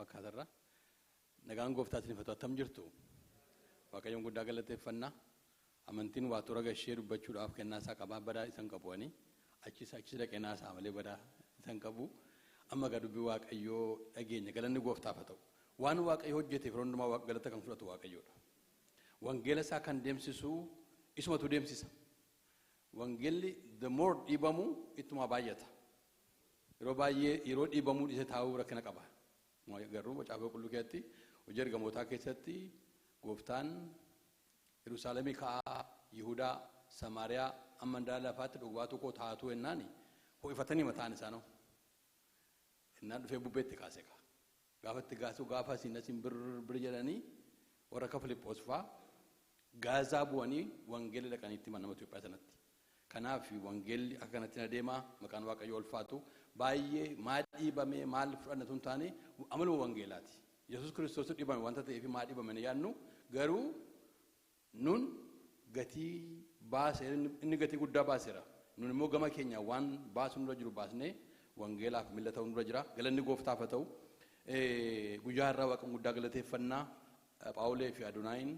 Fakkaatarra. Nagaan gooftaa isiniif haa ta'u. Attam jirtu? Waaqayyoon guddaa galateeffannaa. Amantiin waa toora gashee dubbachuudhaaf kennaa isaa qabaa, badaa isan qabu ani. Achis achis dhaqee naasaa malee badaa isan qabu. Amma egaa dubbii Waaqayyoo dhageenya, galanni gooftaaf haa ta'u. Waan Waaqayyo hojjeteef yeroo hundumaa galata kan fudhatu Waaqayyoodha. Wangeela isaa kan deemsisu isumatu deemsisa. Wangeelli the more dhiibamu ittuma baay'ata. Yeroo baay'ee yeroo dhiibamuu dhiise taa'uu rakkina qaba. Garuu Macaafa Qulqulluu keessatti, hojii ergamootaa keessatti, gooftaan Yerusaalemii ka'aa Yihudaa, Samaariyaa, amma handaara lafaatti dhugaatu koo taatu ennaani ho'ifatanii mataan isaanoo. Innaan dhufee bubbeetti kaase kaa. Gaafa itti kaasu, gaafa asiin asiin bir bir jedhanii, warra akka Filiphos fa'aa Gaazaa bu'anii wangeela dhaqanii itti himan nama Itoophiyaa sanatti. Kanaaf wangeelli akka kanatti na deemaa, maqaan Waaqayyoo ulfaatu. Baay'ee maa dhiibame, maal fudhanna tun taane, amaluma wangeelaati. Yesuus Kiristoos dhiibame wanta ta'eef maa dhiibame ni yaadnu, garuu nun gatii baase, inni gatii guddaa baaseera. Nun immoo gama keenya waan baasu nurra jiru baasnee wangeelaaf milla ta'uu nurra jira. Galanni gooftaaf haa ta'u. Guyyaa har'aa Waaqa guddaa galateeffannaa. Phaawulee fi Adonaayin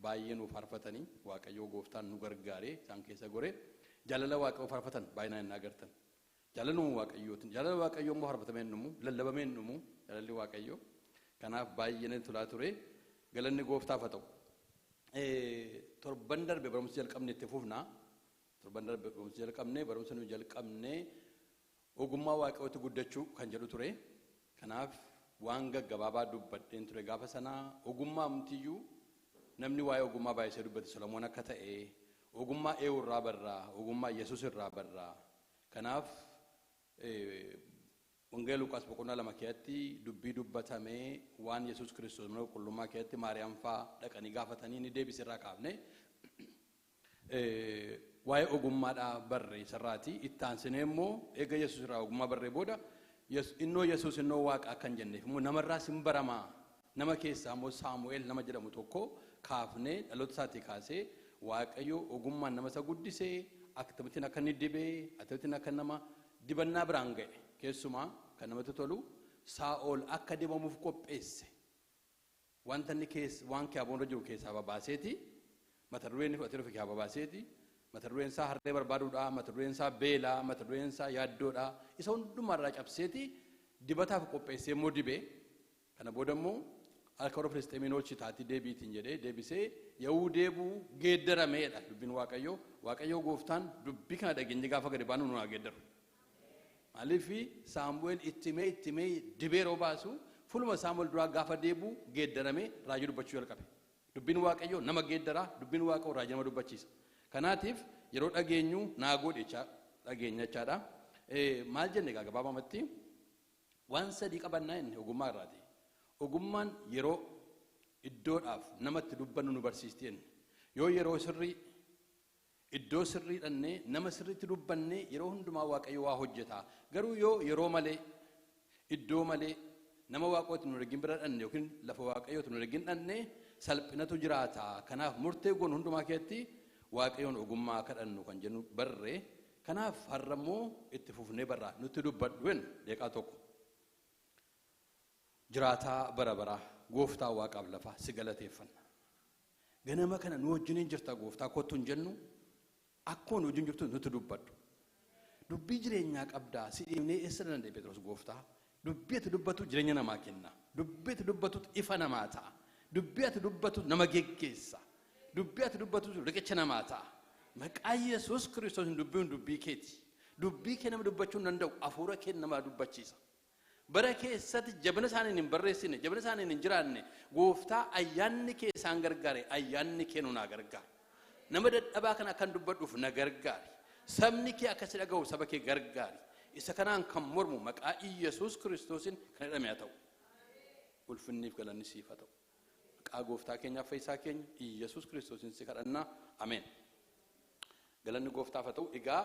baay'ee nuuf faarfatanii, Waaqayyoo gooftaan nu gargaaree isaan keessa gore, jaalala Waaqayyoo faarfatan baay'inaan hin agartan. Jaalaluma Waaqayyootiin, jaalala Waaqayyoo immoo faarfatamee hin dhumu, lallabamee hin dhumu jaalalli Waaqayyoo. Kanaaf baay'ee natti tolaa ture. Galanni gooftaaf haa ta'u. Torban darbe barumsa jalqabne itti fufna. Torban darbe barumsa jalqabne, barumsa nu jalqabne ogummaa Waaqayyootti guddachuu kan jedhu ture. Kanaaf waan gaggabaabaa dubbadheen ture gaafa sanaa. Ogummaa amtiyyuu namni waa'ee ogummaa baay'isee dubbate Solomoon akka ta'e, ogummaa eenyu irraa barraa, ogummaa Yesuus irraa barraa. Kanaaf Wangeela Luqaas boqonnaa 2 keessatti dubbii dubbatamee, waan Yesuus Kiristoos mana qulqullummaa keessatti Maariyaam fa'aa dhaqanii gaafatanii inni deebise irraa kaafne waa'ee ogummaadhaa barree isarraati. Itti aansinee immoo eega Yesuus irraa ogummaa barree booda, innoo Yesuus innoo Waaqa akka hin jenneef immoo namarraas hin baramaa, nama keessaa immoo Saamu'eel nama jedhamu tokko kaafnee, dhaloota isaatii kaasee Waaqayyo ogummaan nama isa guddisee, akkamittiin akka inni dibee, akkamittiin akka nama dibannaa biraan ga'e, keessumaa kan namatti tolu Saa'ol akka dibamuuf qopheesse, wanta inni keessa waan kiyaaboon irra jiru keessaa babaaseeti, mata dureen inni fudhatee dhufe keessaa babaaseeti. Mata dureen isaa harree barbaaduudha, mata dureen isaa beelaa, mata dureen isaa yaaddoodha, isa hundumaa irraa cabseeti dibataaf qopheessee immoo dibee, kana booda immoo harka warra Filisxeemiin oolchi taatii deebiitiin jedhee deebisee, yahuu deebuu geeddarameedha dubbiin Waaqayyoo. Waaqayyoo gooftaan dubbii kana dhageenye gaafa gadi baanu nu haa geeddaru. Maaliif Saamu'eel itti himee itti himee dibee yeroo baasu, fuuluma Saamu'eel duraa gaafa deebi'u geeddaramee raajii dubbachuu jalqabe. Dubbiin Waaqayyoo nama geeddaraa, dubbiin Waaqayyoo raajii nama dubbachiisa. Kanaatiif yeroo dhageenyu naa godhi jechaa dhageenya jechaadha. Maal jenne egaa gabaabamatti? Waan sadii qabannaa inni ogummaa irraati. Ogummaan yeroo, iddoodhaaf namatti dubbannu nu barsiisti jenne. Yoo yeroo sirrii, iddoo sirrii dhannee nama sirriitti dubbannee, yeroo hundumaa Waaqayyo waa hojjeta. Garuu yoo yeroo malee, iddoo malee, nama Waaqayyootti nu ergin bira dhanne yookiin lafa Waaqayyootti nu ergin dhanne, salphinatu jiraata. Kanaaf murtee goonu hundumaa keessatti Waaqayyoon ogummaa kadhannu kan jennu barre. Kanaaf har'a immoo itti fufnee barraa nutti dubbadhu jenna deeqaa tokko. Jiraataa bara baraa, gooftaa waaqaaf lafaa, si galateeffanna. Ganama kana nu wajjiniin jirta gooftaa, kottu hin jennu, akkuma nu wajjin jirtu nutti dubbadhu. Dubbii jireenyaa qabdaa, si dhiibnee eessa danda'e Phexros gooftaa? Dubbii ati dubbatu jireenya namaa kenna. Dubbii ati dubbatu ifa namaa ta'a. Dubbii ati dubbatu nama geggeessa. Dubbii ati dubbatu riqicha namaa ta'a. Maqaa Yesuus Kiristoos dubbiin dubbii keeti. Dubbii kee nama dubbachuu hin danda'u, hafuura kee nama dubbachiisa. Bara keessatti jabina isaaniin hin barreessine, jabina isaaniin hin jiraanne, gooftaa, ayyaanni kee isaan gargaare, ayyaanni kee nu naa gargaara. Nama dadhabaa kana akkan dubbadhuuf na gargaari. Sabni kee akka si dhaga'u saba kee gargaari. Isa kanaan kan mormu maqaa Iyyasuus Kiristoosiin kan hidhame haa ta'u. Ulfinniif galanni siif haa ta'u. Maqaa gooftaa keenyaaf fayyisaa keenya Iyyasuus Kiristoosiin si kadhannaa. Ameen. Galanni gooftaaf haa ta'u. Egaa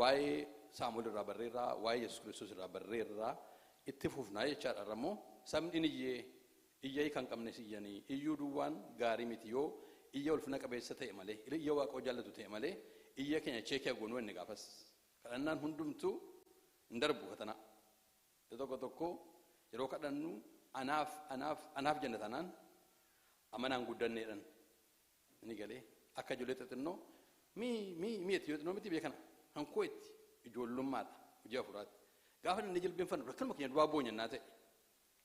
waa'ee Saamu'eel irraa barreerraa, waa'ee Yesuus Kiristoos irraa barreerraa, itti fufnaa jechaadha. Irra immoo sabni inni iyyee iyyee kan qabnes iyyanii, iyyuu duwwaan gaarii miti, yoo iyya ulfina qabeessa ta'e malee, iyya Waaqoo jaallatu ta'e malee, iyya keenya check goonuu inni gaafas kadhannaan hundumtuu hin darbu katanaa. Tokko tokko Yeroo kadhannu anaaf anaaf anaaf jenna taanaan amanaan guddanneedhan. Inni galee akka ijoollee xixinnoo mii mii mi'eetti yoo xinnoo miti beekana hankoo itti ijoollummaadha hojii hafuuraatti. Gaafa inni jilbeenfannu rakkanuma keenya duwwaa boonyannaa ta'e.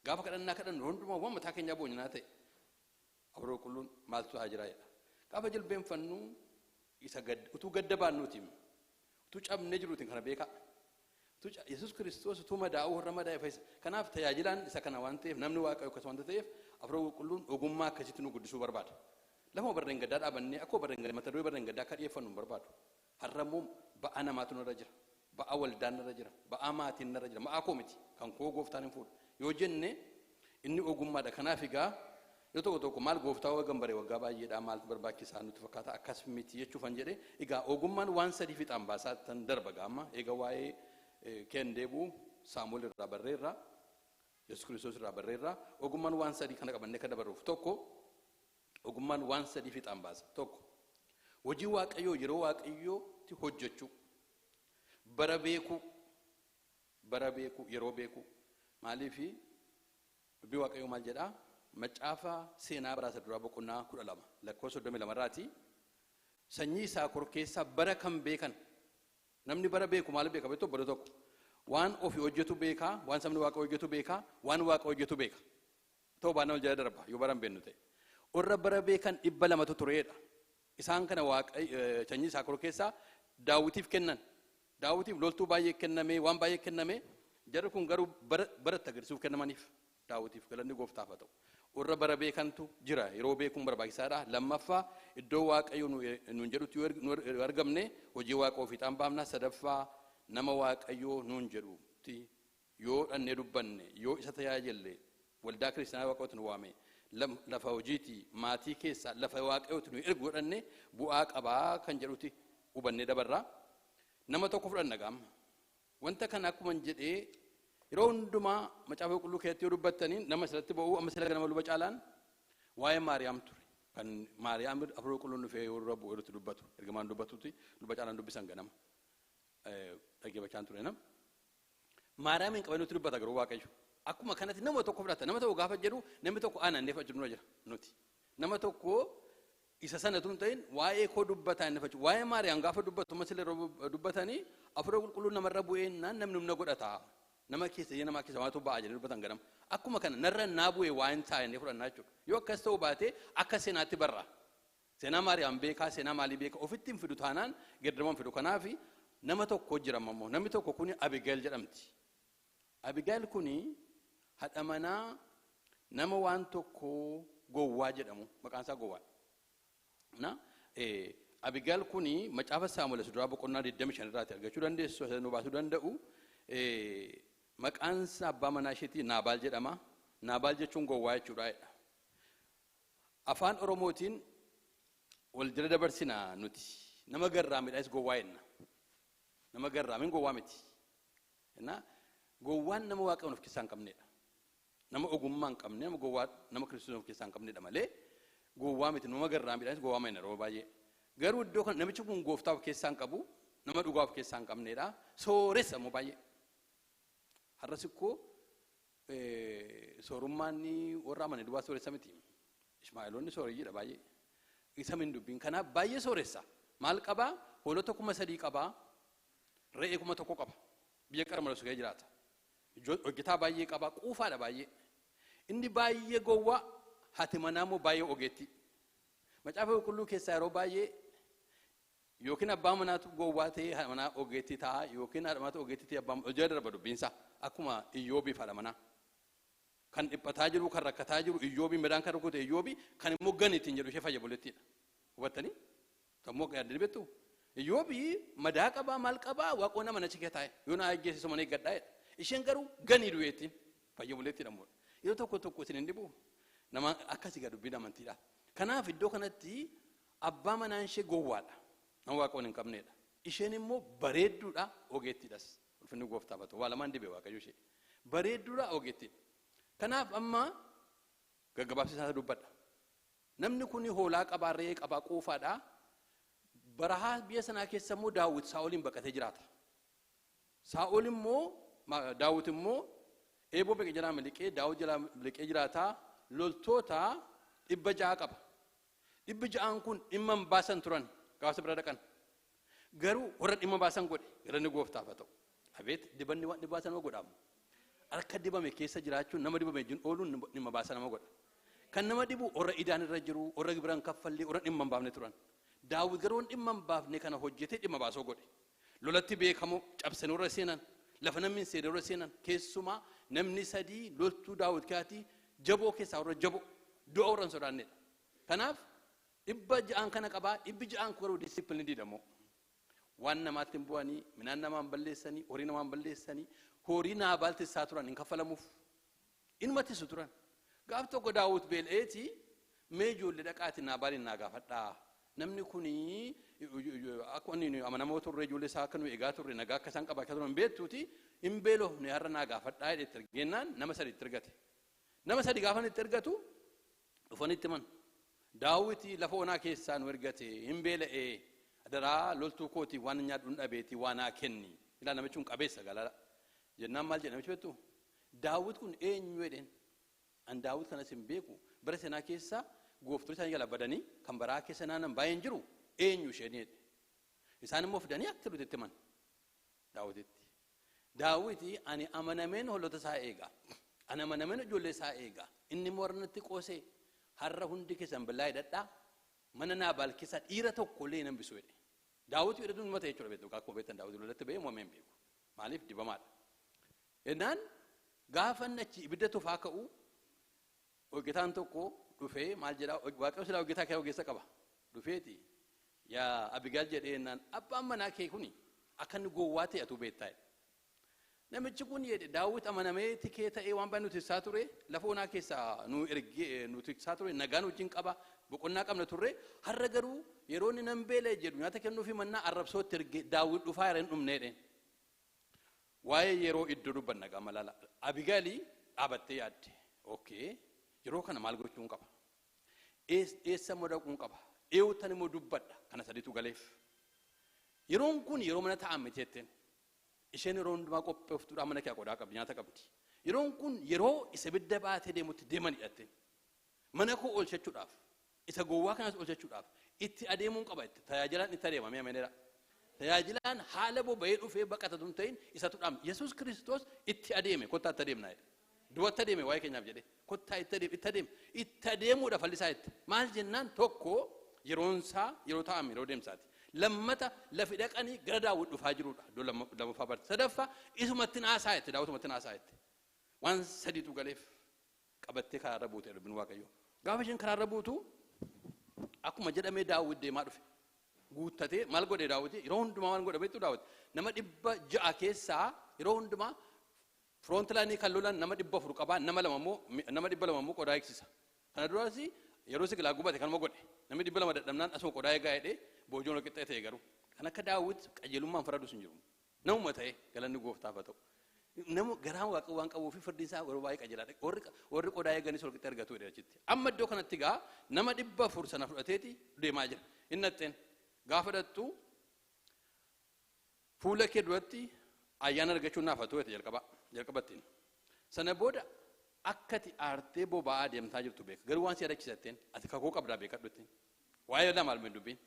Gaafa kadhannaa kadhannu hundumaa waan mataa keenyaa boonyannaa ta'e. Hafuura qulqulluun maaltu haa jira jedha. Gaafa jilbeenfannu isa utuu gadda baannuutiin utuu cabnee jiruutiin kana beekaa. Yesuus Kiristoos utuu madaa'uu warra madaa'e fayyisa. Kanaaf tajaajilaan isa kana waan ta'eef namni Waaqayyo akkas waanta ta'eef hafuura qulqulluun ogummaa akkasitti nu guddisuu barbaada. Lafuma barreen gaddaa dhaabannee akkuma barreen gaddaa mata duree barreen gaddaa akka dhiyeeffannu hin barbaadu. Har'a immoo ba'aa namaatu nurra jira. Ba'aa waldaan nurra jira. Ba'aa maatiin nurra jira. Ma'aa koo miti. Kan koo gooftaan hin fuudhu. Yoo jenne inni ogummaadha. Kanaaf egaa yoo tokko tokko maal gooftaa waggan baree waggaa baay'eedhaa maal barbaachisaa nutti fakkaata akkas miti jechuufan jedhe. Egaa ogummaan waan sadii fixaan baasaa tan darba gaama. Egaa waa'ee keen deebi'u Saamu'eel irraa barreerra, Yesuus Kiristoos irraa barreerra. Ogummaan waan sadii kana qabannee kan dabarruuf tokko ogummaan waan sadii fixaan baasa. Tokko hojii Waaqayyoo yeroo Waaqayyootti hojjechuu, bara beekuu, bara beekuu, yeroo beekuu. Maaliifi dubbii Waaqayyoo maal jedhaa? Macaafa seenaa baraasa duraa boqonnaa 12 lakkoofsa 32 irraati. Sanyii Yisaakor keessaa bara kan beekan. Namni bara beeku maal beeka beektu bara tokko. Waan ofii hojjetu beekaa, waan sabni Waaqa hojjetu beekaa, waan Waaqa hojjetu beeka. Ta'uu baannaan wal jala darba yoo bara hin beeknu ta'e. Warra bara beekan 200 tureedha. Isaan kana Waaqa sanyii Yisaakor keessaa Daawitiif kennan. Daawitiif loltuu baay'ee kenname, waan baay'ee kenname. Jarri kun garuu baratti agarsiisuuf kennamaniif Daawitiif galanni gooftaaf haa ta'u. Warra bara beekantu jira. Yeroo beekuun barbaachisaadha. Lammaffaa iddoo Waaqayyo nuun jedhutti yoo nu argamne hojii Waaqa ofiixaan baafna. Sadaffaa nama Waaqayyo nuun jedhutti yoo dhannee dubbanne, yoo isa tajaajille, waldaa kiristaanaa Waaqayyootti nu waame, lafa hojiitii maatii keessaa lafa Waaqayyootti nu ergu godhanne bu'aa qabaa kan jedhutti hubannee dabarra. Nama tokko fudhanna gaama. Wanta kana akkuma jedhee yeroo hundumaa macaafa qulqulluu keessatti yoo dubbattanii nama asirratti ba'uu amma sila nama luba caalaan waa'ee Maariyaam ture. Kan Maariyaam hafuura qulqulluun dhufee yeroo bu'u yeroo dubbatu ergamaan dubbatutti luba caalaan dubbisan ganama. Dhaggeeffachaan ture nam. Maariyaam hin qabanii nutti dubbata garuu Waaqayyo. Akkuma kanatti nama tokko fudhata. Nama tokko gaafa jedhu namni tokko aanan neeffachu nurra jira nuti. Nama tokko isa sana tun ta'in waa'ee koo dubbataa hin neeffachu. Waa'ee Maariyaam gaafa dubbatu amma sila yeroo dubbatanii hafuura qulqulluun namarra bu'eennaan namni humna godhata. Nama keessa ija namaa keessa waantu ba'a jedhanii dubbatan ganama. Akkuma kana narra naa bu'ee waan taa'e inni fudhannaa jechuudha. Yoo akkas ta'uu baate akka seenaatti barra. Seenaa Maariyaam beekaa, seenaa maalii beekaa ofitti hin fidu taanaan geeddaramaa hin fidu. Kanaaf nama tokko jira ammoo namni tokko kuni Abigail jedhamti. Abigail kuni haadha manaa nama waan tokko gowwaa jedhamu maqaan isaa gowwaadha. Na Abigail kuni macaafa Saamu'eel isa duraa boqonnaa 25 irraati argachuu dandeessu, isa nu baasuu danda'u. Maqaan isaa abbaa manaa isheetii Naabaal jedhama. Naabaal jechuun gowwaa jechuudha. Afaan Oromootiin wal jala dabarsina nuti. Nama garraamidhaas gowwaa jenna. Nama garraamiin gowwaa miti. Gowwaan nama Waaqayyoon of keessaa hin qabnedha. Nama ogummaa hin qabne, nama gowwaa, nama Kiristoos of keessaa hin qabnedha malee gowwaa miti. Nama garraamidhaas gowwaa jenna yeroo baay'ee. Garuu iddoo kana namichi kun gooftaa of keessaa hin qabu, nama dhugaa of keessaa hin qabnedha. Sooressa immoo baay'ee. Har'as ikkoo soorummaan warra amane duwwaa sooressa miti. Ishmaa'eelonni sooreyyiidha baay'ee. Isa min dubbiin kanaaf baay'ee sooressa. Maal qabaa? Hoolota 3000 qabaa. Re'ee 1000 qaba. Biyya Qarmeloos keessa jiraata. Hojjetaa baay'ee qabaa. Quufaadha baay'ee. Inni baay'ee gowwaa, haati manaa immoo baay'ee ogeettii. Macaafa qulqulluu keessaa yeroo baay'ee yookiin abbaa manaatu gowwaa ta'ee haadha manaa ogeettii ta'a yookiin haadha manaatu ogeettii ta'ee abbaa hojii darba dubbiinsaa akkuma Iyyoobiif haadha manaa. Kan dhiphataa jiru, kan rakkataa jiru Iyyoobii midhaan kan rukute Iyyoobii kan immoo gani ittiin jedhu ishee fayya bulettiidha. Hubattanii? Sammuu akka yaaddanii beektu? Iyyoobii madaa qabaa maal qabaa waaqoo nama nachi kee taa'e yoo na ajjeese mana eeggadhaa jedha. Isheen garuu ganii du'eettiin fayya bulettiidha immoo. Yeroo tokko tokko isin hin dhibu nama akkasii gaa dubbiin amantiidha. Kanaaf iddoo kanatti abbaa manaan ishee gowwaadha. Nama waaqoon hin qabnedha. Isheen immoo bareedduudha ogeettiidhas. Ulfinni gooftaaf haa ta'u. Waa lamaan dibe Waaqayyo ishee. Bareedduudha ogeettiidha. Kanaaf amma gaggabaabsisaa dubbadha. Namni kun hoolaa qabaa, re'ee qabaa, quufaadha. Barahaa biyya sanaa keessa immoo Daawit Saa'oliin baqatee jiraata. Saa'ol immoo Daawit immoo Eeboo meeqa jalaa miliqee, Daawit jalaa miliqee jiraataa, loltoota 600 qaba. 600n kun dhimma hin baasan turan gaafasa bira dhaqan. Garuu warra dhimma baasan godhe, galanni gooftaaf haa ta'u. Abeet, dibanni waan dhimma baasan nama godhaamu. Harka dibame keessa jiraachuun, nama dibame wajjin ooluun dhimma baasa nama godha. Kan nama dhibu warra idaan irra jiru, warra gibira hin kaffallee, warra dhimma hin baafne turan. Daawit garuu dhimma hin baafne kana hojjetee dhimma baasoo godhe. Lolatti beekamoo cabsanii warra seenan, lafa namni hin seene warra seenan, keessumaa namni sadii loltuu Daawit kaatii jaboo keessaa warra jaboo du'a warra hin sodaannedha. Kanaaf 600n kana qabaa, 600n kun garuu discipline diidamoo. Waan namaatti hin bu'anii, midhaan namaa hin balleessanii, horii namaa hin balleessanii, horii Naabaal tissaa turan hin kaffalamuuf. Inuma tissu turan. Gaaf tokko Daawit beel'eeti, "Mee ijoollee dhaqaati Naabaaliin naa gaafadhaa. Namni kuni akka inni amanamoo turre, ijoollee isaa akka nu eegaa turre, nagaa akka isaan qabaachaa turan beektuuti, hin beelofne, har'a naa gaafadhaa," jedhee itti ergennaan nama sadi itti ergate. Nama sadi gaafa itti ergatu dhufanii itti himan. "Daawiti lafa onaa keessaa nu ergate, hin beela'ee, adaraa loltuu kootii waan nyaadhu hin dhabeeti, waa naa kenni. Ilaa, namichi kun qabeessa galala." Jennaan maal jedha namichi beektu? "Daawit kun eenyu?" jedheen. "An Daawit kanas hin beeku. Bara sanaa keessa gooftonni isaanii jala badanii kan baraa keessa naanan baay'een jiru, eenyu isheen?" jedhe. Isaan immoo fidanii akka nuti itti himan Daawititti. Daawiti, "Ani amanameen hoolota isaa eega. Ani amanameen ijoollee isaa eega. Inni immoo warra natti qoosee, har'a hundi keessan billaa hidhadhaa, mana Naabaal keessaa dhiira tokko illee hin hambisu," jedhe. Daawit hidhatuun mata jechuudha beektu. Akkuma beektan Daawit lolatti ba'ee mo'amee hin beeku. Maaliif? Dibamaadha. Jennaan gaafa inni achi ibidda tufaa ka'u hojjetaan tokko dhufee maal jedhaa? Waaqayyo silaa hojjetaa kee ogeessa qaba. Dhufeeti, "Yaa Abigaal," jedhee jennaan, "abbaan manaa kee kuni akka inni gowwaa ta'e atuu beektaa," jedhe. "Namichi kun," jedhe, "Daawit amanamee tikee ta'ee waan baay'ee nu tiksaa ture, lafa onaa keessaa nu ergee nu tiksaa ture, nagaan wajjin qaba, boqonnaa qabna turre. Har'a garuu yeroo inni nan beela'e jedhu nyaata kennuufi mannaa arrabsootti erge. Daawit dhufaa yeroo hin dhumne," jedheen. Waa'ee yeroo iddoo dubbanna gama laala. Abigaalii dhaabattee yaadde. Okay, yeroo kana maal gochuun qaba? Eessa immoo dhaquun qaba? Eenyuttan immoo dubbadha? Kana sadiitu galeef. "Yeroon kun yeroo mana taa'an miti," jetteen. Isheen yeroo hundumaa qopheeftuudhaan mana kee qodaa qabdi, nyaata qabdi. "Yeroon kun yeroo isa ibidda baatee deemutti deeman," hidhatte. "Mana koo oolchachuudhaaf, isa gowwaa kanas oolchachuudhaaf itti adeemuun qaba," itti. Tajaajilaan itti adeema, mi'a meneera. Tajaajilaan haala boba'ee dhufee baqatatu hin ta'in, isatu dhaam. Yesuus Kiristoos itti adeeme, "Kottaa itti adeemnaa," jedhe. Du'atti adeeme waa'ee keenyaaf jedhe. Kottaa itti adeeme, itti adeeme. Itti adeemuudha fallisaa itti. Maal jennaan, tokko yeroonsaa yeroo taa'ame, yeroo deemsaati. Lammata lafi dhaqanii gara Daawwit dhufaa jirudha. Iddoo lammaffaa barte. Sadaffaa isumatti naasaa jette, Daawwitumatti naasaa jette. Waan sadiitu galeef, qabattee karaarra buute dubbiin Waaqayyoo. Gaafa isheen karaarra buutu akkuma jedhamee Daawwit deemaa dhufe. Guuttatee maal godhe Daawwit? Yeroo hundumaa waan godhe beektu Daawwit. Nama 600 keessaa yeroo hundumaa front line kan lolan nama 400 qabaa, nama lama immoo, nama 200 immoo qodaa eegsisa. Kana duras yeroo Siqilaag gubate kanuma godhe. Namni 200 dadhabnaan asuma qodaa eegaa jedhee, boojuun wal qixxee ta'e garuu. Kan akka Daawwit qajeelummaan faradus hin jiru. Namuma ta'e, galanni gooftaaf haa ta'u. Nama garaan Waaqa waan qabuu fi firdiin isaa yeroo baay'ee qajeelaadha. Warri qodaa eeganis wal qixxee argatu jedhe achitti. Amma iddoo kanatti gaa nama 400 sana fudhateeti deemaa jira. Inni naxxeen gaafa dhattu, "Fuula kee duratti ayyaana argachuun naaf haa ta'u," jette jalqaba jalqabattiin. Sana booda, "Akkati aartee boba'aa deemtaa jirtu beeka. Garuu waan si yaadachiisatteen, ati kakuu qabdaa beekadhu," jetteen. Waa'ee lama almeen dubbiin.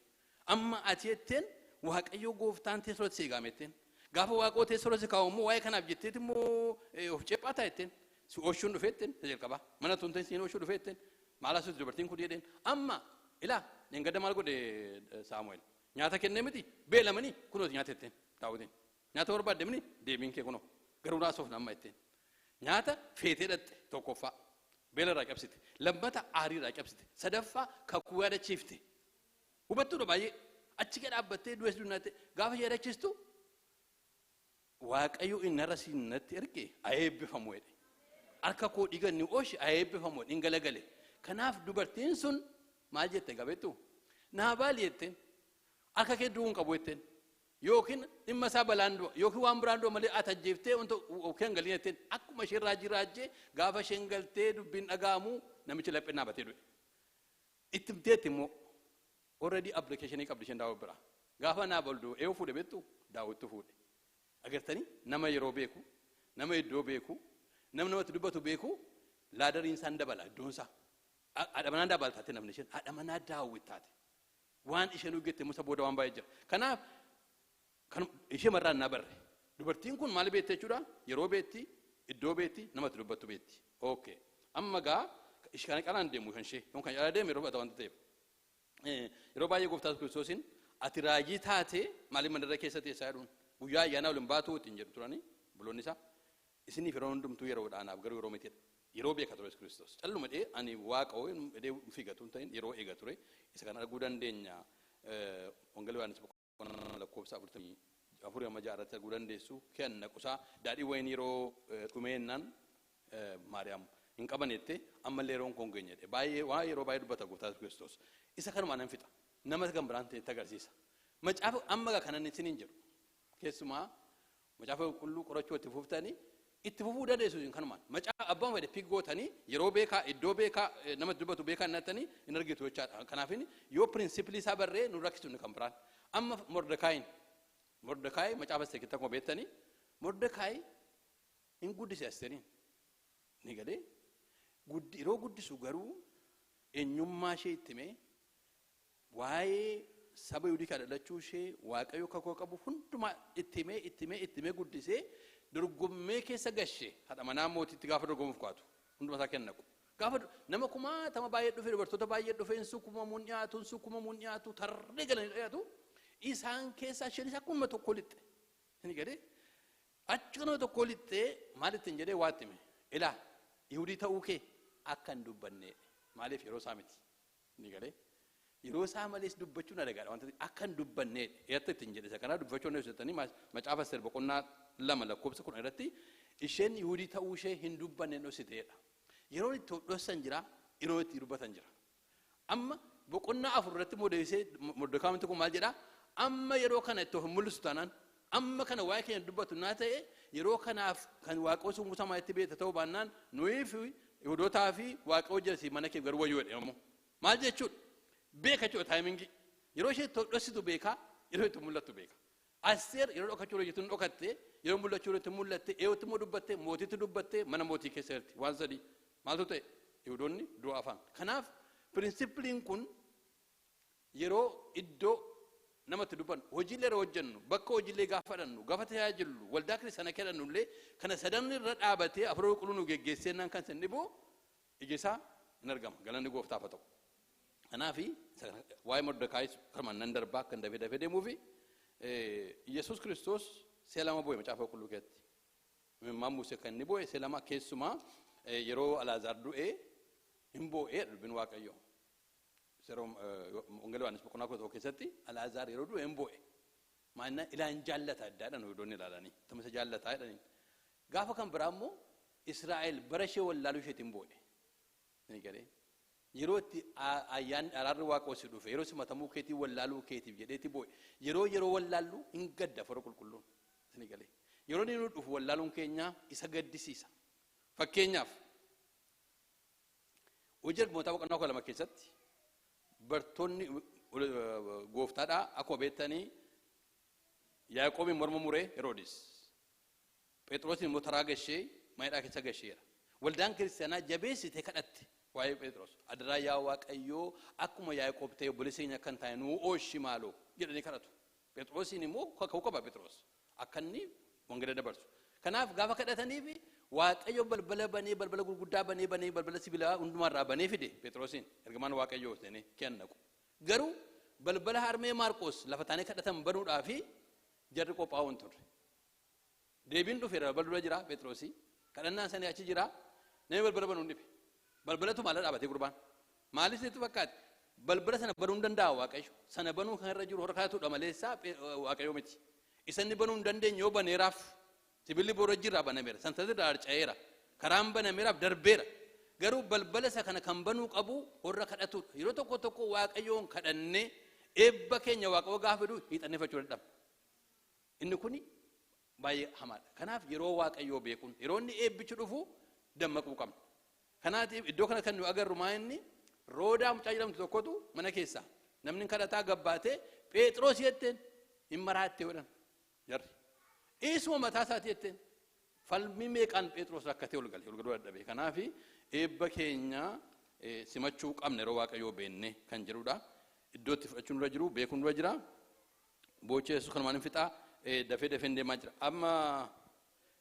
"Amma ati," jetteen, "Waaqayyo gooftaan teessoo si eegaame," jetteen. "Gaafa Waaqoo teessoo si kaa'u immoo waa'ee kanaaf jetteet immoo of ceephaa jetteen. Si ooshuun dhufee," jetteen jalqaba. "Mana tun ta'in siin ooshuu dhufee," jetteen. "Maal asuuti dubartiin kun?" jedheen. Amma ilaa, dheengadda maal godhe Saamu'eel? Nyaata kennee miti, beelamanii kunooti nyaata jetteen Daawwitiin. "Nyaata barbaadde mini, deebiin kee kunoo. Garuu naasuuf nama," jetteen. Nyaata feetee dhatte tokkoffaa. Beela irraa cabsite. Lammata aarii irraa cabsite. Sadaffaa kakuu yaadachiifte. Hubattuudha baay'ee. Achi gad dhaabbattee du'es dunnaatte gaafa yaadachiistu, "Waaqayyo inni har'a siin natti erge haa eebbifamu," jedhe. "Harka koo dhiiga inni ooshe haa eebbifamu," jedhe, hin galagale. Kanaaf dubartiin sun maal jette gabeettu? "Naabaal," jetteen, "harka kee du'uu hin qabu," jetteen. "Yookiin dhimma isaa balaan du'a yookiin waan biraan du'a malee ati ajjeeftee wanta kee hin galin," jetteen. Akkuma isheen raajii raajjee gaafa isheen galtee dubbiin dhaga'amu namichi lapheen dhaabatee du'e. Itti himteetti immoo, already application qabdi isheen Daawit biraa. Gaafa Naabaal du'u eewu fuudhe beektu? Daawittu fuudhe. Agartanii, nama yeroo beeku, nama iddoo beeku, Namni namatti dubbatu beeku laadariin isaan dabala iddoon isaa. Haadha manaa Naabaal taate namni isheen haadha manaa Daawit taate. Waan isheen hojjette musa booda waan baay'ee jira. Kanaaf ishee marraan na barre. Dubartiin kun maal beekte jechuudha? Yeroo beetti, iddoo beetti, namatti dubbattu beetti. Okay. Amma gaa ishee kana qalaan deemu kan ishee. Kan caalaa deemu yeroo fudhata wanta ta'eef. Yeroo baay'ee gooftaa Kiristoosiin ati raajii taate maaliif mandara keessa teessaa jedhuun guyyaa ayyaanaa waliin baatu ittiin jedhu turanii buloonni isaa. Isiniif yeroo hundumtuu yeroodhaanaaf garuu yeroo miti. Yeroo beeka ture Kiristoos. Calluma dhee ani waaqa hoo dhee fiigatu hin ta'in yeroo eega ture. Isa kana arguu dandeenya. Wangeela Yohaannis boqonnaa lakkoofsa 44 amma 6 irratti arguu dandeessu. Kenna qusaa daadhii wayinii yeroo dhumeennaan Maariyaam hin qaban jette ammallee yeroon kun geenye jedhe. Baay'ee waan yeroo baay'ee dubbata gooftaa Kiristoos. Isa kanumaan nan fixa. Nama kan biraan ta'e agarsiisa. Macaafa amma kanan isiniin jedhu. Keessumaa macaafa qulqulluu qorachuu itti fuftanii itti fufuu dandeessu isin kanumaan. Macaafa abbaan fedhe pick gootanii yeroo beekaa iddoo beekaa namatti dubbatu beekaa nattanii hin argitu jechaadha. Kanaaf yoo principle isaa barree nu rakkisu inni kan biraan. Amma Mordekaayi macaafa Asteer akkuma beektanii Mordekaayi hin guddise Asteeriin. Ni galee yeroo guddisu garuu eenyummaa ishee itti himee waa'ee saba Yihuudii kan dhalachuu ishee Waaqayyo kakuu qabu hundumaa itti himee itti himee itti himee guddisee dorgommee keessa gashe haadha manaa mootiitti gaafa dorgomuuf kaatu hunduma isaa kennaqu. Gaafa nama kumaatama baay'ee dhufe dubartoota baay'ee dhufe hin sukkumamuun dhiyaatu hin sukkumamuun dhiyaatu tarree galanii dhiyaatu isaan keessaa isheenis akkuma tokko lixxe. Inni galee achuma tokko lixxee maal ittiin jedhee waa itti hime ilaa Yihudii ta'uu kee akka hin dubbanne maaliif yeroo isaa miti. Inni galee yeroo isaa malees dubbachuun adagaadha wanta akka hin dubbanne eessa ittiin jedhe isa kanaa dubbachuu hin jettanii macaafa Asteer boqonnaa 2 lakkoofsa 10 irratti isheen Yihudii ta'uu ishee hin dubbanne dhoksiteedha. Yeroo itti dhoksan jira, yeroo itti dubbatan jira. Amma boqonnaa 4 irratti deebisee Mordekaayi kun maal jedhaa? Amma yeroo kana itti of mul'isu taanaan amma kana waa'ee keenya dubbatu naa ta'e yeroo kanaaf kan Waaqayyo sun Musaa itti beekta ta'uu baannaan nuyi fi Yihudootaa fi Waaqayyo jira mana kee garuu wayyuu jedhe immoo. Maal jechuudha? Beeka jechuudha timing. Yeroo ishee itti dhoksitu beeka, yeroo itti mul'attu beeka. Asteer yeroo dhokachuu irra jirtu dhokatte, yeroo mul'achuu irratti mul'atte, eeyyootti immoo dubbatte, mootiitti dubbatte, mana mootii keessa jirti. Waan sadii. Maaltu ta'e? Yihudoonni du'a afaan. Kanaaf principleiin kun yeroo iddoo namatti dubbannu, hojiilee yeroo hojjennu, bakka hojiilee gaafa fadhannu, gaafa tajaajillu, waldaa kiristaanaa kennu illee kana sadan irra dhaabatee afur qulqulluu nu geggeessee kan sin dhibu iji isaa hin argama. Galanni gooftaaf haa ta'u. Kanaaf waa'ee Mordekaayis kanuma nan darbaa kan dafee dafee deemuufi Yesuus Kiristoos si'a lama boo'e macaafa qulqulluu keessatti. Imimmaan Musee kan inni boo'e si'a lama keessumaa yeroo Alaazaar du'ee hin boo'ee dubbiin Waaqayyoo. Wangeela Yohaannis boqonnaa 11 keessatti Alaazaar yeroo du'e hin boo'e. Maannaa ilaan jaallata addaadhaan Yihudoonni ilaalanii tamsa jaallataa jedhaniin. Gaafa kan biraa immoo Israa'el bara ishee wallaaluu isheetiin boo'e. Ni galee. Yeroo itti ayyaanni araarri Waaqoo si dhufe yeroo simatamuu keetii wallaaluu keetiif jedheeti boo'e. Yeroo wallaallu hin gadda afura qulqulluun. Ni galee. Yeroo inni nu dhufu wallaaluun keenya isa gaddisiisa. Fakkeenyaaf hojii ergamootaa boqonnaa 12 keessatti bartoonni gooftaadhaa akkuma beektanii Yaaqoobiin morma muree Heroodis. Phexrosin immoo taraa gashee mana keessa gasheera. Waldaan kiristaanaa jabeessitee kadhatte waa'ee Phexros. Adaraa yaa Waaqayyoo akkuma Yaaqoob ta'e obboleessa keenya akka hin taane nuu ooshi maaloo jedhanii kadhatu. Phexrosiin immoo kaka'uu qaba Phexros. Akka inni wangeela dabarsu. Kanaaf gaafa kadhataniif Waaqayyo balbala banee balbala gurguddaa banee banee balbala sibiilaa hundumarraa banee fide Phexrosiin ergamaan Waaqayyoo seenee kennaqu. Garuu balbala harmee Maarqos lafa taanee kadhatan banuudhaafi jarri qophaa'uu hin turre. Deebiin dhufeera balbala dura jira Phexrosii. Kadhannaan sanii achi jira. Namni balbala banuu hin dhibe. Balbalatu maala dhaabatee gurbaan. Maalis itti fakkaate? Balbala sana banuu hin danda'a Waaqayyo. Sana banuu kan irra jiru harkaatudha maleessaa Waaqayyo miti. Isa inni banuu hin dandeenye yoo baneeraaf sibiilli boorojii irraa banameera. Sansalata irraa harca'eera. Karaan banameeraaf darbeera. Garuu balbala isa kana kan banuu qabu warra kadhatudha. Yeroo tokko tokko Waaqayyoon kadhannee eebba keenya Waaqayyo gaafa fidu hiixanneffachuu dadhabna. Inni kuni baay'ee hamaadha. Kanaaf yeroo Waaqayyoo beekuun yeroo inni eebbichi dhufu dammaquu qabna. Kanaatiif iddoo kana kan nu agarru maa inni Roodaa mucaa jedhamtu tokkotu mana keessaa namni kadhataa gabbaatee Phexros jetteen hin maraatte jedhan jarri. Isuma mataa isaatii jetteen Falmii meeqaan Phexros rakkatee ol gale, ol galuu dadhabe. Kanaaf eebba keenya simachuu qabna yeroo Waaqayyoo beenne kan jedhudha. Iddoo itti fudhachuun dura jiru, beekuun dura jira. Boochee Yesuus kanumaan hin fixaa, dafee dafee deemaa jira. Amma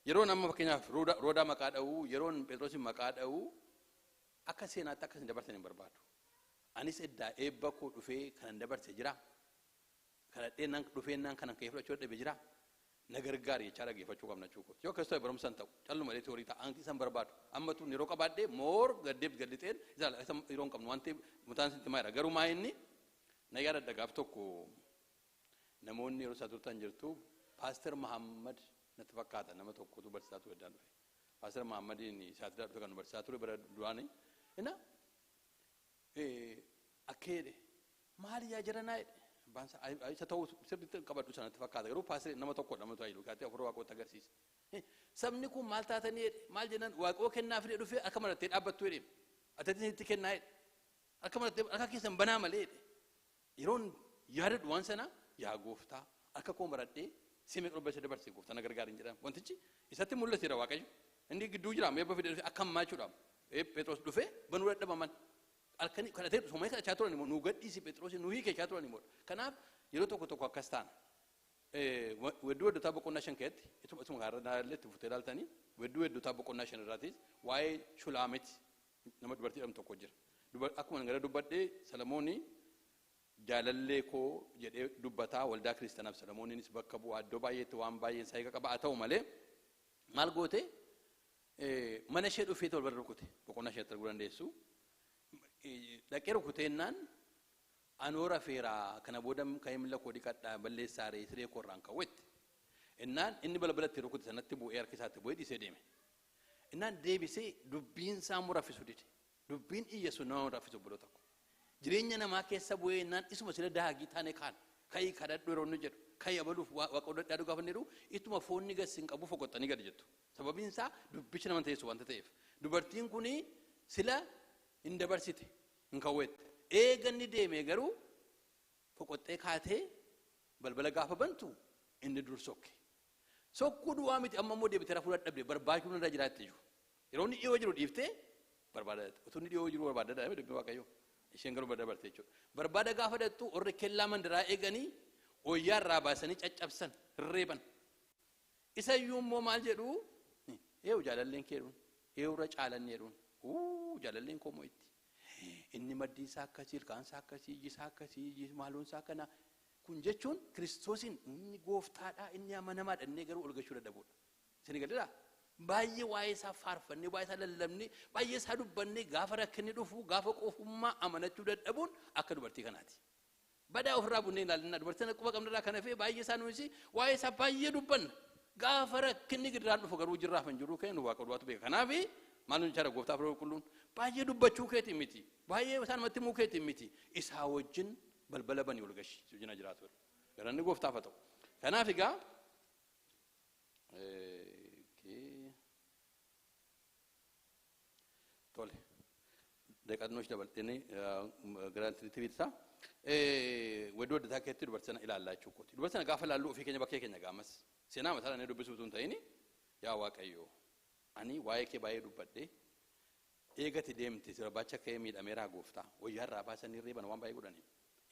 yeroon amma fakkeenyaaf Roodaa maqaa dha'uu, yeroon Phexrosin maqaa dha'uu akka seenaatti akka isin dabarsan hin barbaadu. Anis eddaa eebba koo dhufee kanan dabarse jira. Kadhadhee dhufeennaan kanan ka'ee fudhachuu dadhabe jira. Na gargaari jechaa dhaggeeffachuu qabna jechuudha. Yoo akkas ta'e barumsa hin ta'u. Calluma malee tiyoorii ta'a. Anki isan barbaadu. Amma tun yeroo qabaadhee moor gaddeef gaddixeen isa yeroo hin qabnu waan ta'eef mutaan sitti maayira. Garuu maa inni na yaadadha gaaf tokko namoonni yeroo isaa turtan jirtu Paaster Mahammad natti fakkaata nama tokkotu barsiisaa ture iddaan dhufe. Paaster Mahammadiin isaatti dhufe kan nu barsiisaa ture bara duraanii. Inna akka jedhe maali yaa jaranaa jedhe. Abbaan isa ta'uu sirriitti qabadhu sanatti fakkaata garuu paaster nama tokko nama ta'a jiru kaatee afur waaqootti agarsiisa. Sabni kun maal taatanii jedhe maal jennaan waaqoo kennaa fidee dhufee akka marattee dhaabbattu jedhe. Atatti itti kennaa jedhe. Akka marattee akka keessan banaa malee jedhe. Yeroon yaadadhu waan sana yaa gooftaa akka koo maradhee simee qulbeessa dabarse gooftaa na gargaar hin jedhamu. Wantichi isatti mul'ateera Waaqayyo. Inni gidduu jira eebba fidee dhufee akka ammaa jechuudha. Phexros dhufee banuu dadhabaman. Halkanii kadhatee somee kadhachaa turan immoo nu gadhiisi Phexros nu hiikechaa turan immoo. Kanaaf yeroo tokko tokko akkas taana. Wedduu weddotaa boqonnaa 5 keessatti ituma kanarra illee itti fuftee ilaaltanii wedduu weddotaa boqonnaa 5 irraatis waa'ee Shulaamiti nama dubartii jedhamtu tokko jira. Akkuma gara dubbadhee Salamoonii jaalallee koo jedhee dubbataa waldaa kiristaanaaf Salamooniinis bakka bu'aa iddoo baay'eetti waan baay'een isaa hiika qaba. Haa ta'u malee maal goote mana ishee dhufee balbala rukute boqonnaa isheetti arguu dandeessu. Dhaqee rukuteennaan anoo rafeeraa kana booda ka'ee miila koo dhiqadhaa balleessaa ree siree koo irraan ka'uutti. Innaan inni balbala itti rukute sanatti bu'ee harka isaatti bu'ee dhiisee deeme. Innaan deebisee dubbiin isaa immoo raffisu dide. Dubbiin iyya sun nama raffisu obboloo tokko. Jireenya namaa keessa bu'ee innaan isuma sila daagii taane kaan ka'ii kadhadhu yeroo inni jedhu ka'ii abaluuf waaqa hodhadhaa gaafa inni jedhu ittuma foonni gadi hin qabu foqoxxanii gadi jettu. Sababiin isaa dubbichi nama teessu wanta ta'eef. Dubartiin kuni sila hin dabarsite hin kawweette. Eega inni deeme garuu foqoxxee kaatee balbala gaafa bantu inni dur sokke. Sokkuu duwwaa miti amma immoo deebitee rafuu dadhabde barbaachuun irra jiraatte jiru. Yeroo inni dhiyoo jiru dhiiftee barbaada. Utuu inni dhiyoo jiru barbaada dadhabe dubbii Waaqayyoo. Isheen garuu dabarte jechuudha. Barbaada gaafa dhattu warri kellaa mandaraa eeganii wayyaa irraa baasanii caccabsan hirreeban. Isa iyyuu immoo maal jedhu eewu jaalalleen kee jedhuun eewu irra caalanni jedhuun jaalalleen koo moo itti. Inni maddii isaa akkasii ilkaan isaa akkasii iji isaa akkasii iji maaloon isaa akkana. Kun jechuun Kiristoosiin inni gooftaadha inni amanamaadha inni garuu ol gashuu dadhabuudha. Isin galeeraa? Baay'ee waa'ee isaa faarfannee waa'ee isaa lallabnee baay'ee isaa dubbannee gaafa rakkinni dhufu gaafa qofummaa amanachuu dadhabuun akka dubartii kanaati. Badaa ofirraa bunnee ilaallinna dubartii sana quba qabnarraa kana fee baay'ee isaa nuyi waa'ee isaa baay'ee dubbanna. Gaafa rakkinni gidiraan dhufu garuu jirraaf hin jiru keenya waaqa duwwaatu beeka. Kanaaf maal nuyi jara gooftaa fi qulqulluun baay'ee dubbachuu keetiin miti baay'ee isaan namatti himuu keetiin miti isaa wajjin balbala banii ol gashi si wajjin jiraatu. Galanni gooftaaf haa ta'u. Kanaaf egaa tole deeqannoo dabaltee gara tiviisaa wedduu adda keessatti dubartii sana ilaallaa jechuudha. Dubartii sana gaafa ilaallu ofii keenya bakkee keenya gaamas seenaa mataa inni dubbisuu utuu hin ta'in yaa Waaqayyoo ani waa'ee kee baay'ee dubbadhee eegati deemte si barbaacha ka'ee miidhameeraa gooftaa wayyaa irraa baasanii reeban waan baay'ee godhanii.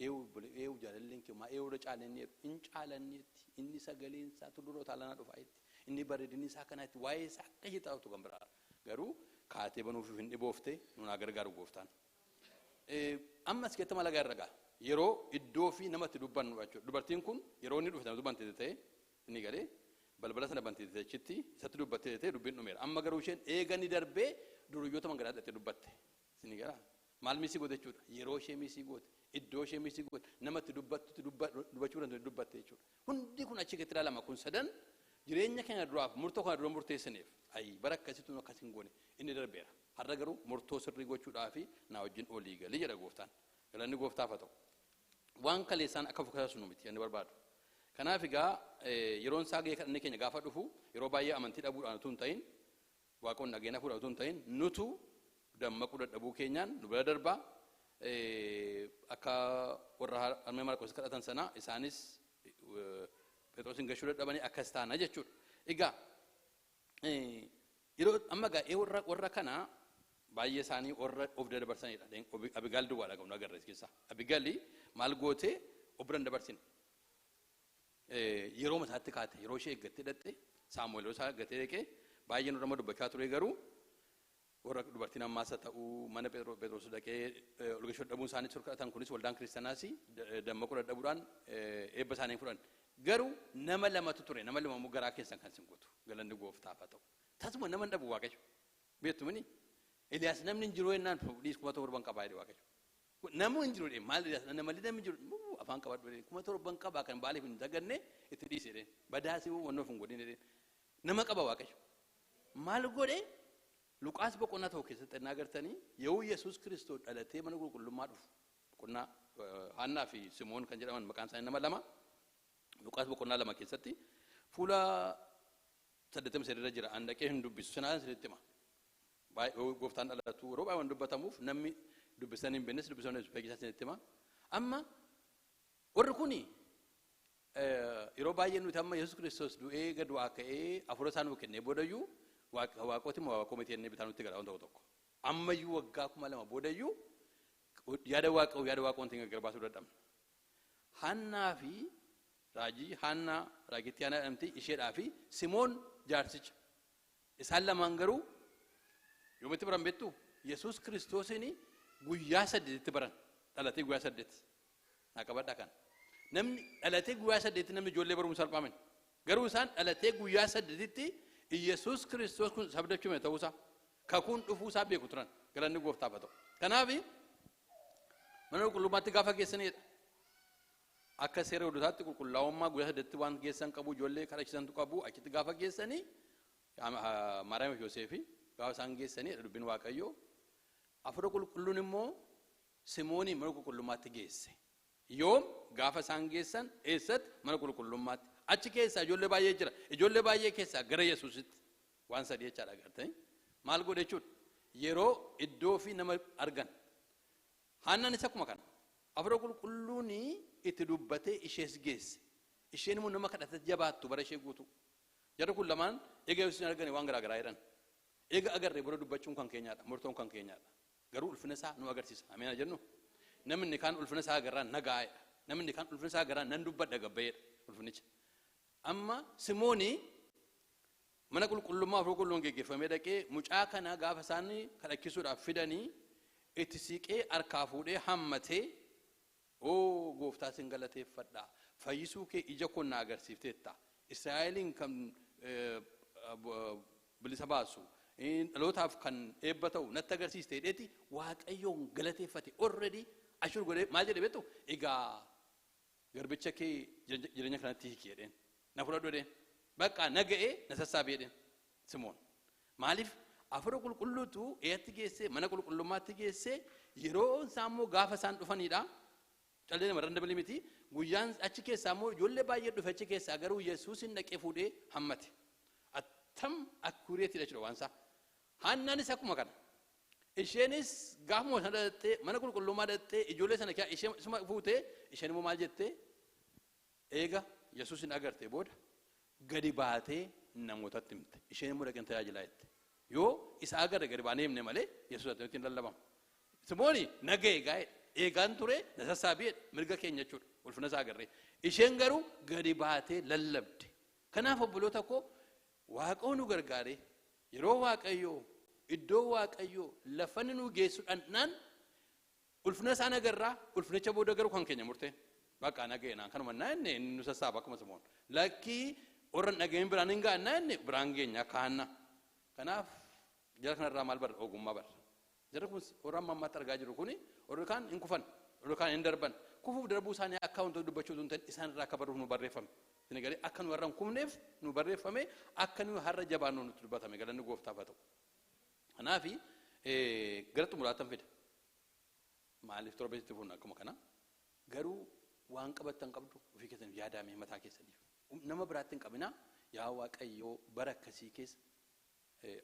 Eewu jaalalleen kee maa eewu irra caalanni jedhu hin caalanneetti inni sagaleen isaa tulluroo taalanaa dhufaa jetti inni bareedinni isaa kanaatti waa'ee isaa akka ishee taa'utu kan biraa garuu kaatee banuuf hin dhiboofte nuun haa gargaaru gooftaan. Ammas keessatti maal agarra gaa yeroo iddoo fi namatti dubbannu jechuudha. Dubartiin kun yeroo inni dhufe sana dubbante ta'e inni galee balbala sana bante achitti isatti dubbattee ta'e dubbiin dhumeera. Amma garuu isheen eega ni darbee duriyyoota mangaraa dhattee dubbatte. Isin garaa maal misii goote jechuudha. Yeroo ishee misii goote iddoo ishee misii goote namatti dubbattu dubbachuu danda'u dubbatte jechuudha. Hundi kun achi keessatti ilaalama kun sadan jireenya keenya duraaf murtoo kana dura murteessineef ayi bara akkasitti akkas hin goone inni darbeera. Har'a garuu murtoo sirrii gochuudhaaf naa wajjin olii galii jedha gooftaan. Galanni gooftaaf haa ta'u. Waan kaleessaan akka fokkasu nu miti inni barbaadu. Kanaaf egaa yeroon isaa gahee kadhannee keenya gaafa dhufu yeroo baay'ee amantii dhabuudhaan utuu hin ta'in waaqoon dhageenya fuudhaan utuu hin ta'in nutu dammaquu dadhabuu keenyaan nu bira darbaa akka warra harmee Maarqos kadhatan sana isaanis Phexrosin gashuu dadhabanii akkas taana jechuudha. Egaa Yeroo amma gaa'ee warra kana baay'ee isaanii warra of dabarsanidha. Abigaal duwwaadha qabnu agarra keessaa. Abigaalli maal gootee of bira hin dabarsine. Yeroo mataatti kaate, yeroo ishee eeggattee dhatte, Saamu'eel isaa eeggatee dhaqee baay'ee nurra dubbachaa ture. Garuu warra dubartiin ammaas ta'uu mana Phexros dhaqee ol gashuu dhabuun isaanii kadhatan kunis waldaan kiristaanaas dammaquu dadhabuudhaan eebba isaanii fudhan. Garuu nama lamatu ture, nama lama immoo garaa keessan kan sin guutu, galanni gooftaaf haa ta'u. Tasuma nama hin dhabu Waaqayyo. Beektu mini Eliyaas namni hin jiru jennaan dhiis 7,000 qabaa jedhe Waaqayyo. Namni hin jiru jedhe, maal Eliyaas namallee namni hin jiru afaan qabadhu jedhe, 7,000 qabaa kan baaliif hin daganne itti dhiise jedhe, badaasii wannoof hin godhin jedhe. Nama qaba Waaqayyo. Maal godhe? Luqaas boqonnaa 1 keessatti ennaa agartanii, yeroo Yesuus Kiristoos dhalatee mana qulqullummaa dhufu, boqonnaa Haannaa fi Simoon kan jedhaman maqaan isaanii nama lama, Luqaas boqonnaa 2 keessatti fuula 83 irra jira. An dhaqee hin dubbisu, sinaan isinitti hima. Baay'ee gooftaan dhalatu yeroo baay'ee waan dubbatamuuf namni dubbisan hin beeknes dubbisan hin beeknes isinitti hima. Amma warri kuni yeroo baay'ee nuti amma Yesuus Kiristoos du'ee gad waa ka'ee hafuura isaa nuu kennee boodayyuu waaqooti moo waaqoo miti jennee bitaa nutti gara waan tokko tokko. Ammayyuu waggaa 2000 boodayyuu yaada waaqoo yaada waaqoo wanti gargar baasuu dadhabna. Haannaa fi raajii Haannaa raagittii Haannaa jedhamti isheedhaa fi Simoon jaarsicha. Isaan lamaan garuu yoomitti baran beektu? Yesuus Kiristoosiin guyyaa 8tti baran, dhalatee guyyaa 8. Naa qabadhaa kana. Namni dhalatee guyyaa 8tti namni ijoollee barumsa salphaamin. Garuu isaan dhalatee guyyaa 8tti Yesuus Kiristoos kun sabdachume ta'uusaa, kakuun dhufuusaa beeku turan, galanni gooftaaf haa ta'u. Kanaaf mana qulqullummaatti gaafa geessanidha. Akka seera Yihuudootaatti qulqullaa'ummaa guyyaa 8tti waan geessan qabu, ijoollee kadhachiisantu qabu. Achitti gaafa geessanii Maariyaam fi Yoseefi gaafa isaan geessanii dubbiin Waaqayyoo hafuura qulqulluun immoo Simoonii mana qulqullummaatti geesse. Yoom gaafa isaan geessan eessatti? Mana qulqullummaatti. Achi keessaa ijoollee baay'ee jira. Ijoollee baay'ee keessaa gara Yesuusitti waan sadii jechaadha agartanii. Maal godhe jechuudha? Yeroo iddoo fi nama argan. Haannaanis akkuma kana. Hafuura qulqulluun itti dubbatee ishees geesse. Isheen immoo nama kadhata jabaattu bara ishee guutuu. Jarri kun lamaan eega Yesuusin arganii waan garaa garaa jedhan. Eega agarree booda dubbachuun kan keenyaadha. Murtoon kan keenyaadha. Garuu ulfina isaa nu agarsiisa. Ameen jennu. Namni kaan ulfina isaa agarraan nagaa'edha. Namni kaan ulfina isaa agarraan nan dubbadha gabbayeedha ulfinicha. Amma Simoonii mana qulqullummaa hafuura qulqulluun geggeeffamee dhaqee mucaa kana gaafa isaan kadhachisuudhaaf fidanii itti siqee harkaa fuudhee hammatee, "Oo gooftaa, sin galateeffadha, fayyisuu kee ija koo na agarsiifteetta, Israa'eliin kan bilisa baasu, dhalootaaf kan eebba ta'u natti agarsiiste" jedheeti Waaqayyoon galateeffate. Already ashur godhee maal jedhe beektu? "Egaa garbicha kee jireenya kanatti hiiki" jedheen, "na fudhadhu" jedheen, "bakka na ga'ee na sassaabi" jedheen Simoon. Maaliif? Hafuura qulqulluutu eessatti geessee? Mana qulqullummaatti geessee. Yeroo isaan immoo gaafa isaan dhufanidha. Callee nama dabalii miti. Guyyaan achi keessaa immoo ijoollee baay'ee dhufe, achi keessaa garuu Yesuusin dhaqee fuudhee hammate. Attam akkureetidha jechuudha waan isaa. Haannaanis akkuma kana. Isheenis gaafuma sana dhattee mana qulqullummaa dhattee ijoollee sana ishee isuma fuutee, isheen immoo maal jettee? Eega Yesuusin agarte booda gadi baatee namootatti himte. Isheen immoo dhaqeen tajaajilaa jette. Yoo isa agarre gadi baanee himne malee Yesuus attamitti hin lallabamu? Simooni naga'e gaa'e eegaan ture na sassaabii mirga keenya jechuudha. Ulfina isaa agarree. Isheen garuu gadi baatee lallabde. Kanaaf obboloota koo, Waaqoo nu gargaaree yeroo Waaqayyoo iddoo Waaqayyoo lafanni nu geessu dhandhaan ulfina isaan agarraa, ulfinicha booda garuu kan keenya murteen. Bakka naga'e naan kanuma naa inni inni nu sassaaba akkuma Simoon. Lakkii, warra dhaga'in biraan hin ga'an naa inni biraan geenya akka Haannaa. Kanaaf jara kanarraa maal barra? Ogummaa barra. Jarri kun warra amma ammaatti argaa jiru kuni warri kaan hin kufan, warri kaan hin darban. Kufuuf darbuu isaanii akka wantoota dubbachuu osoo hin ta'in isaan irraa akka barruuf nu barreeffame. Isin galee akka nu warra hin kufneef nu barreeffame, akka nu har'a jabaannu nutti dubbatame, galanni gooftaaf haa ta'u. Kanaafi gara xumuraattan fida. Maaliif torbeetti fuunna akkuma kana? Garuu waan qabattan qabdu ofii keessaniif yaadame mataa keessaniif. Nama biraatti hin qabinaa. Yaa Waaqayyoo, bara akkasii keessa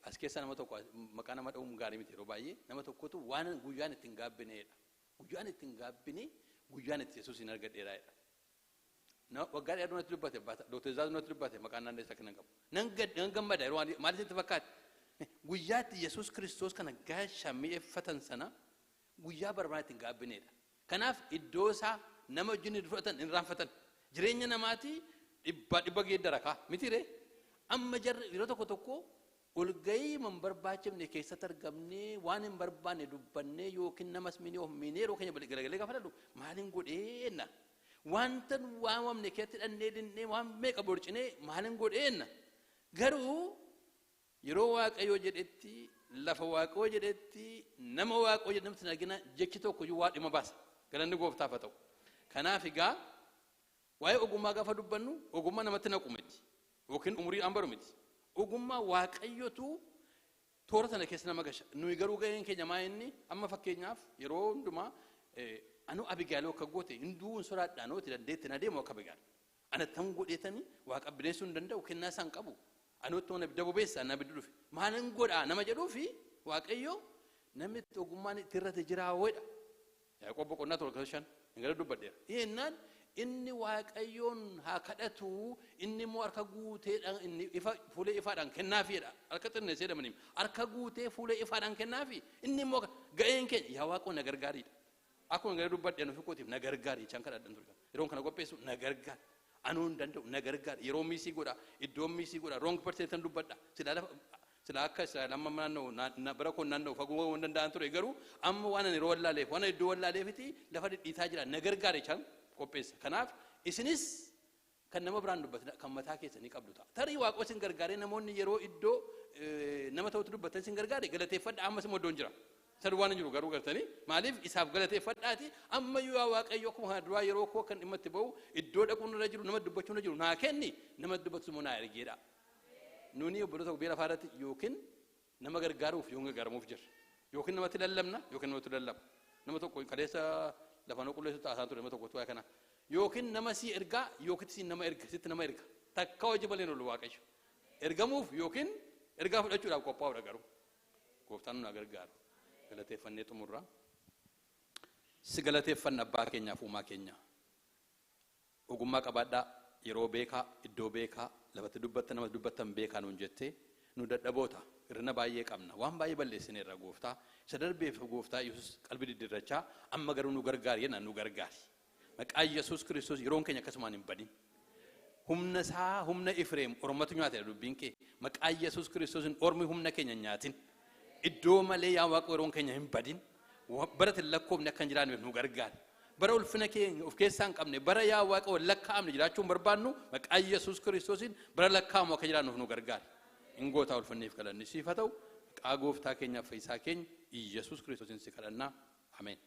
as keessa nama tokko maqaa nama dha'uun gaarii miti, yeroo baay'ee nama tokkotu waan guyyaan ittiin gaabbineedha. Guyyaan ittiin gaabbine guyyaan itti Yesuus hin argadheeraadha. Waggaa dheeraa natti dubbate, Dooktar Zaaz natti dubbate, maqaan naannoo isaa kan qabu. Nan gammada yeroo maal isitti fakkaate? Guyyaatti Yesuus Kiristoos kana gaasha mi'eeffatan sana guyyaa barbaada ittiin gaabbineedha. Kanaaf iddoo isaa nama wajjin fudhatan hin raanfatan. Jireenya namaatii dhibba dhibba geeddara kaa miti ree? Amma jarri yeroo tokko tokko walgahii hin barbaachifne keessatti argamnee waan hin barbaanne dubbannee yookiin namas miinee of miinee yeroo keenya galagalee gaafa dhalu maaliin godheenna? Wanta nu waamamne keessatti dhannee dinnee waan meeqa borcinee maaliin godheenna? Garuu yeroo Waaqayyoo jedhetti, lafa Waaqayyoo jedhetti, nama Waaqayyoo jedhamti argina, jechi tokko iyyuu waa dhimma baasa. Galanni gooftaaf haa ta'u. Kanaaf egaa waa'ee ogummaa gaafa dubbannu ogummaa namatti naqu miti yookiin umuriidhaan baru miti. Ogummaa Waaqayyotu toora sana keessa nama gasha. Nuyi garuu gaheen keenya maa inni amma fakkeenyaaf yeroo hundumaa anu Abigaaloo akka goote hinduu hin sodaadhaan hooti dandeetti na deemu akka Abigaal. Ana tam godheetanii waaqa bineensuu hin danda'u, kennaa isaan qabu. Anuutti mana ibidda bobeessa na ibiddi dhufe. Maalin godhaa nama jedhuu fi Waaqayyo namni itti ogummaan itti irratti jiraa ho'edha. Yaaqoob boqonnaa 7 5 hin gara dubbadheera. Dhiyeennaan inni Waaqayyoon haa kadhatu, inni immoo harka guuteedhaan inni ifa fuula ifaadhaan kennaafiidha. Harka xinneessee jedhamanii harka guutee fuula ifaadhaan kennaafi, inni immoo ga'een keenya yaa Waaqoo na gargaariidha. Akkuma gara dubbadhe anu fi na gargaari jechaan kadhadhan ture. Yeroon kana qopheessu na gargaari. Anuu hin danda'u, na gargaari. Yeroo miss godha, iddoo miss godha, wrong person dubbadha. Silaa lafa silaa akka Israa'el amma naanna'u bara koon naanna'u fagoo waan danda'an ture, garuu amma waan ani yeroo wallaaleef, waan ani iddoo wallaaleefiti lafa dhidhiitaa jira, na gargaari jechaan qopheessa. Kanaaf isinis kan nama biraan dubbatina, kan mataa keessanii qabdu ta'a. Tarii Waaqoo isin gargaaree namoonni yeroo iddoo nama ta'utti dubbatan isin gargaare galateeffadha, ammas immoo iddoon jira. Isa duwwaan hin jiru garuu gartanii maaliif isaaf galateeffadhaati ammayyuu yaa Waaqayyo akkuma kana duraa yeroo koo kan dhimma itti ba'u iddoo dhaquun irra jiru, nama dubbachuun irra jiru naa kenni, nama dubbatu immoo naa ergeedha. Nuni obboloota biyya lafaa irratti yookiin nama gargaaruuf yookiin gargaaramuuf jirra. Yookiin namatti lallabna yookiin namatti lallaba. Nama tokko kaleessa lafa nu qulleessu taasisaan ture nama tokkotu waa'ee kana. Yookiin nama si ergaa yookiin si nama erga, sitti nama erga. Takka hojii malee lolu Waaqayyo. Ergamuuf yookiin ergaa fudhachuudhaaf qophaa'uudha garuu. Gooftaan nu gargaaru. Galateeffannee xumurra. Si galateeffanna, abbaa keenyaaf uumaa keenya. Ogummaa qabaadhaa, yeroo beekaa, iddoo beekaa, lafatti dubbattan, nama dubbattan beekaa nuun jettee, nu dadhaboota, hir'ina baay'ee qabna, waan baay'ee balleessineerra gooftaa. Isa darbeef gooftaa Yesuus qalbii diddirrachaa amma garuu nu gargaari jenna, nu gargaari. Maqaa Yesuus Kiristoos yeroon keenya akkasumaan hin badin. Humna isaa, humna Ifreem ormatu nyaate dubbiin kee. Maqaa Yesuus Kiristoosiin ormi humna keenya hin nyaatin. Iddoo malee yaa Waaqa yeroon keenya hin badin. Bara hin lakkoofne akka hin jiraanneef nu gargaari. Bara ulfina keenya of keessaa hin qabne, bara yaa Waaqa wal lakkaa'amne jiraachuu hin barbaannu, maqaa Yesuus Kiristoosiin bara lakkaa'amu akka jiraannuuf nu gargaari. In gootaa, ulfinneef galanni siif haa ta'u. Maqaa gooftaa keenyaaf fayyisaa keenya Yesuus Kiristoosiin si kadhannaa. Ameen.